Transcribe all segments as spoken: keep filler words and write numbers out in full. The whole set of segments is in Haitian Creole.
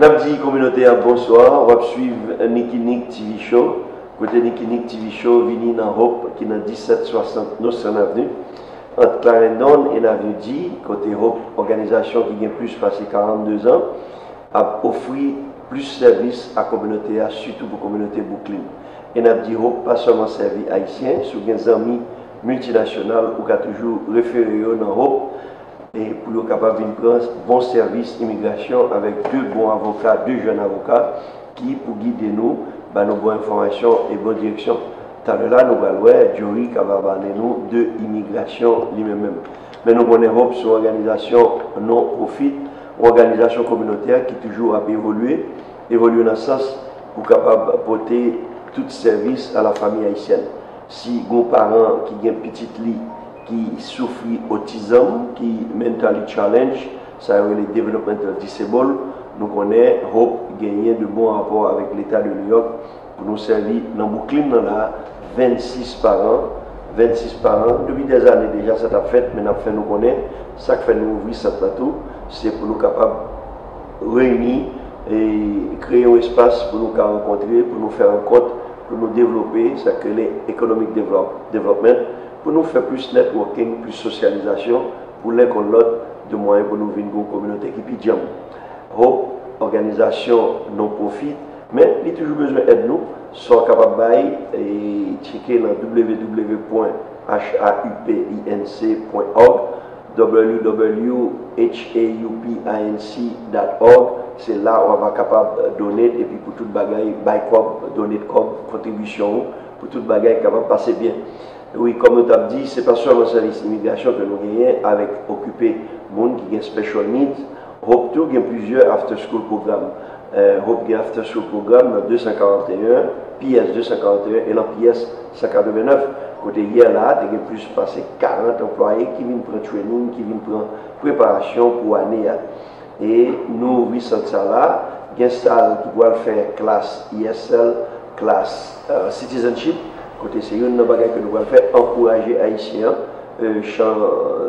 N ap di kominote a bonswa, w ap swiv Nicky Nick T V Show, kote Nicky Nick T V Show vini nan Hope ki nan disèt swasant Nostrand Avenue, ant Clarendon e Avenue D, kote Hope, òganizasyon ki gen plis pase karannde zan, ap ofri plis sèvis a kominote a, sitou pou kominote Brooklyn. E n ap di Hope pa sèlman sèvi Ayisyen, si w gen zanmi miltinasyonal, ou ka toujou refere yo nan Hope e pou yo kapab vin pran bon sèvis imigrasyon avèk de bon avoka, de jèn avoka ki pou gide nou, ba nou bon enfòmasyon e bon direksyon. Talè la, nou pral wè Jory kapab ane nou de imigrasyon li menm menm. Men nou konnen Hope se yon òganizasyon non-profit, yon òganizasyon kominotè ki toujou ap evolye, evolye nan sans pou kapab pote tout sèvis a la famille haïtienne. Si gon paran ki gen pitit li ki soufri otizm, ki mentally challenge, sa yo rele developmental disable, nou konnen Hope genyen de bon rapò avèk Leta de New York pou nou sèvi nan Brooklyn nan la, vennsis paran, vennsis paran, depi dèzane deja sa t ap fèt, men n ap fè nou konnen, sa k fè nou ouvri sant la tou, se pou nou kapab reyini e kreye yon espas pou nou ka rankontre, pou nou fè rankont, pou nou devlope sa k rele economic develop- development, pou nou fè plis networking, plis sosyalizasyon, pou len konn lòt, de mwayen pou nou vin yon kominote ki pi djanm. Hope, òganizasyon non-profit, men li toujou bezwen èd nou. Sa w kapab bay, e, tcheke nan w w w pwen h a u p i n c pwen org, w w w h a u p i n c dot org. Se la w ap kapab donate, epi pou tout bagay, bay kòb, donate kòb, kontribisyon ou, pou tout bagay kapab pase byen. Wi, kòm nou t ap di, se pa sèlman sèvis imigrasyon ke nou genyen avèk okipe moun ki gen special needs. Hope tou gen plizyè after school program. Eh, Hope gen after school program nan de san karannteyen, P S de san karannteyen e nan P S san katrevenèf, kote yè la a te gen plis pase karant anplwaye ki vin pran training, ki vin pran preparasyon pou ane a. E nou ouvri sant sa la, gen sal ki pral fè klas E S L, klas, eh, citizenship, kote se youn nan bagay ke nou pral fè, ankouraje Ayisyen an, eh, chan,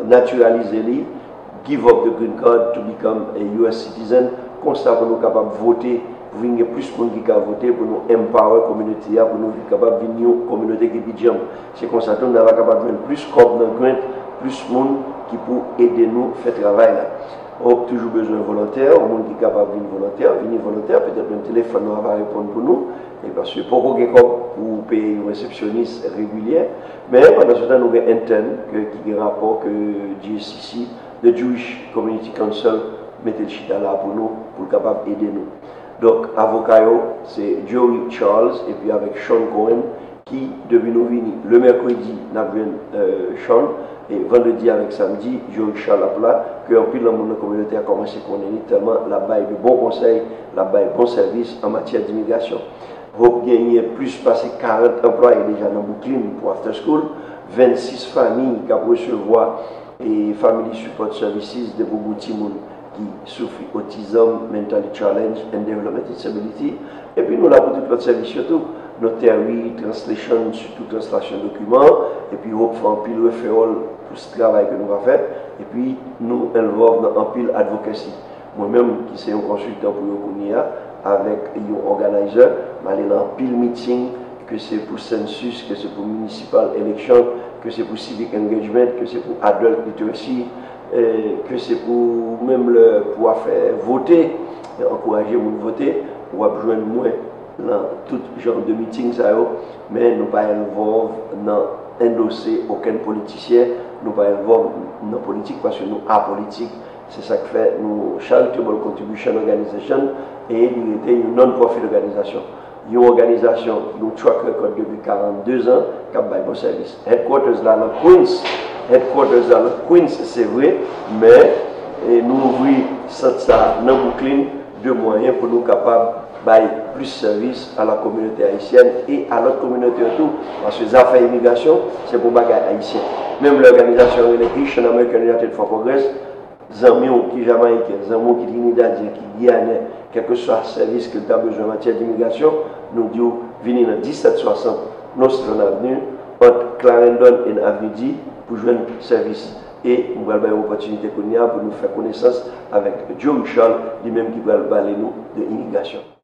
natiralize li, give up the green card to become a U S citizen, konsa pou nou kapab vote, pou vin gen plis moun ki ka vote, pou nou empower community a, pou nou vin kapab vin yon kominote ki pi djanm. Se konsa tou, nou va kapab jwenn plis kòb nan grant, plis moun ki pou ede nou fè travay la. Hope toujou bezwen volontè, yon moun ki kapab vin volontè, vini volontè, petèt menm telefòn nou a pa reponn pou nou, e paske poko gen kòb pou peye yon resepsyonis regilye, men pandan se tan nou gen intern ke, ki gen rapò ke J C C, The Jewish Community Council, mete l chita la pou nou, pou l kapab ede nou. Donk, avoka yo, se Jory Charles, epi avèk Sean Cohen, ki, depi nou vini, le mèkredi, n ap jwenn, eh, Sean, e vandredi avèk samdi, Jory Charles ap la, ke anpil nan moun nan kominote a kòmanse konnen li, tèlman l ap bay de bon konsèy, l ap bay bon sèvis an matyè dimigrasyon. Hope genyen plis pase karant anplwaye deja nan Brooklyn pou after school, vennsis fanmi k ap resevwa e Family Support Services de pou gwo timoun ki soufri autism, mentally challenge and development disability. Epi nou la pou tout lòt sèvis yo tou. Notary, translation, sitou translasyon dokiman. Epi Hope fè anpil referral pou s- travay ke nou va fè. Epi nou involve nan anpil advocacy. Mwen menm, ki se yon konsiltan pou yo kounye a, avèk yon organizer, m ale nan anpil meeting, ke se pou census, ke se pou municipal election, ke se pou civic engagement, ke se pou adult literacy, eh, ke se pou menm lè pou afè vote, ankouraje moun vote, w ap jwenn mwen nan tout jan de meeting sa yo, men nou pa involve nan endose okenn politisyen, nou pa involve nan politik paske nou apolitik. Se sa k fè nou charitable contribution organization e nou rete yon non-profit organizasyon. Yon òganizasyon ki gen yon track record depi karannde zan, k ap bay bon sèvis. Headquarters la nan Queens, headquarters la nan Queens, se vre, men, e, nou ouvri sant sa a nan Brooklyn de mwayen pou nou kapab bay plis sèvis a la communauté haïtienne e a lòt kominote yo tou, paske zafè imigrasyon, se pou bagay ayisyen. Menm lè òganizasyon an rele Haitian American United for Progress, zanmi w ki jamayiken, zanmi w ki trinidadyen, ki giyanen, kèlkeswa sèvis ke l ta bezwen an matyè dimigrasyon, nou di w vini nan disèt swasant Nostrand Avenue, ant Clarendon and Avenue D, pou jwenn sèvis E m pral bay yon opòtinite kounye a pou nou fè konesans avèk Joe Richard, li menm ki pral pale nou de imigrasyon.